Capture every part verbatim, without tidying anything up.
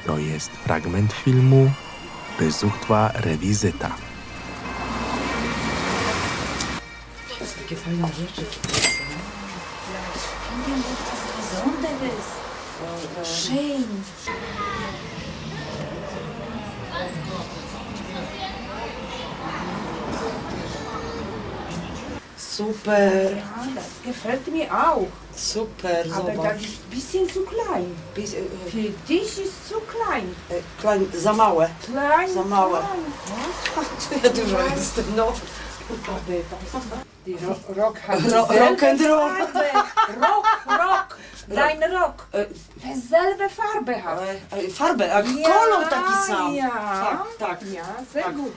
To jest fragment filmu Besuchtwa Rewizyta. Takie fajne rzeczy tutaj są. Schön. Super. Ja, das gefällt mir auch. Super, aber zobacz. Das ist ein bisschen zu klein. Bis, e, e. Für dich ist zu klein. E, klein, za małe. Klein, za małe. Klein. Was? To ja dużo jestem, no. Aber das ist die Ro-, Rock, Ro-, rock and roll. Farbe. Rock, rock. Dein Rock. E. Dieselbe Farbe hat. E, e, farbe, a ja, kolor taki sam. Ja. Tak, tak. Ja, sehr gut.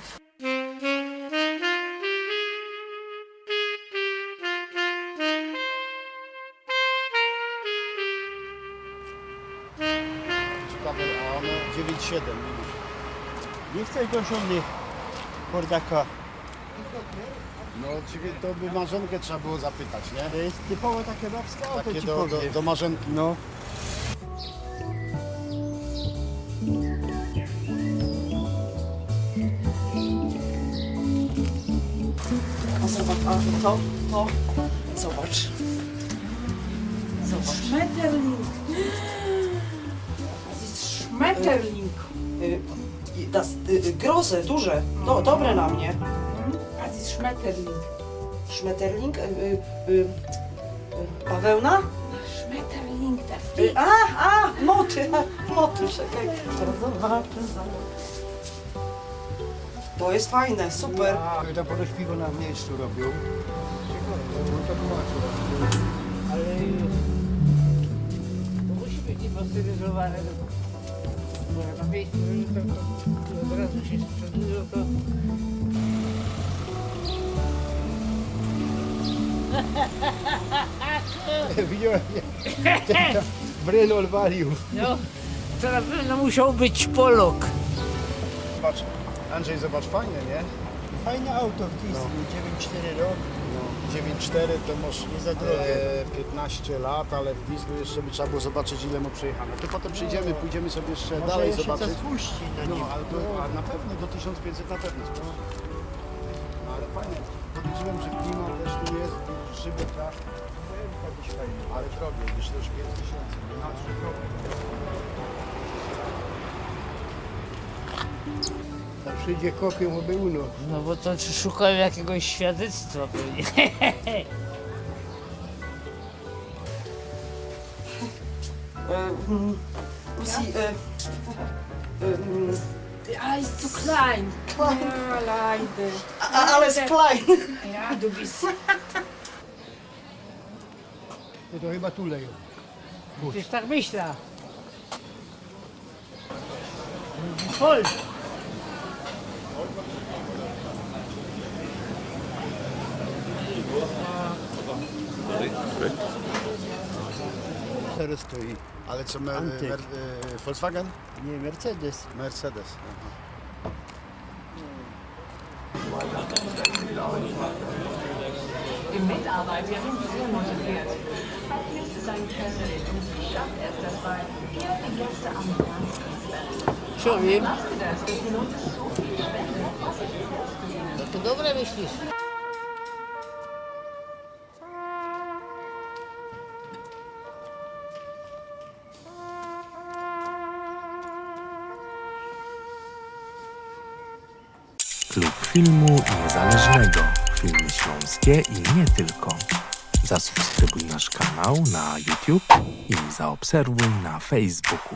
Ciekawe, a one dziewięć siedem, widzisz. Nie chcesz do żony Kordaka? No, ciebie to by Marzenkę trzeba było zapytać, nie? To jest typowo takie babskie auto, ci do, do, powiem. Do Marzenki. No. A zobacz, a to, to, zobacz. Zobacz. Schmetterling. Das ist Schmetterling. Y, y, das, y, y, große, duże. Do, dobre na mnie. Mhm. Das ist Schmetterling. Schmetterling? Y, y, y, y, bawełna? Schmetterling, das Y, a, a, motyl, a, motyl, czekaj. Zaraz zobaczę, zaraz. To jest fajne, super. Ja, to ponoć piwo na miejscu robią. Ciekawe, no to tłumaczę. Ale to musi być niepasteryzowane. Bo jak na miejscu, to, to od razu się sprzedaje, to Widziałem, jak ten tam Brynol walił. No, to na pewno musiał być Polok. Zobacz, Andrzej, zobacz, fajne, nie? Fajne auto w dieslu, No. dziewięć cztery rok. No, dziewięć cztery to masz, Nie za drogie. e, piętnaście lat, ale w dieslu jeszcze by trzeba było zobaczyć, ile mu przejechane. To potem przyjdziemy, No. pójdziemy sobie jeszcze Może dalej jeszcze zobaczyć. Coś puści na No, nim. ale to, No. a na pewno do tysiąc pięćset na pewno spuści. No, ale fajnie. Podliczyłem, że klima też tu jest, szyby, tak. Ale drogie, myślę, że pięć tysięcy. Znaczy, drogie. To przyjdzie kopią, oby uno. No bo to szukają jakiegoś świadectwa pewnie. E, mm, Lucy, e, e, mm, Ah, ist zu klein. Klein. Ja, leider. A, a, alles klein. Ja, du bist. Ty to chyba tu leją. Przecież tak myślę. Voll. Teraz stoi. Ale co, me-, Antyk. mer-, e, Volkswagen? Nie, Mercedes. Mercedes, aha. Die Mitarbeiterin ist sehr motiviert. Verpflichtet ein Candidate und sie schafft es, dass bei ihren Gäste am Herzen. Człowiek. Lasst das, dass nur so viel Spende, was ich jetzt ausgegeben No to dobre myślisz. Klub Filmu Niezależnego. Filmy śląskie i nie tylko. Zasubskrybuj nasz kanał na YouTube i zaobserwuj na Facebooku.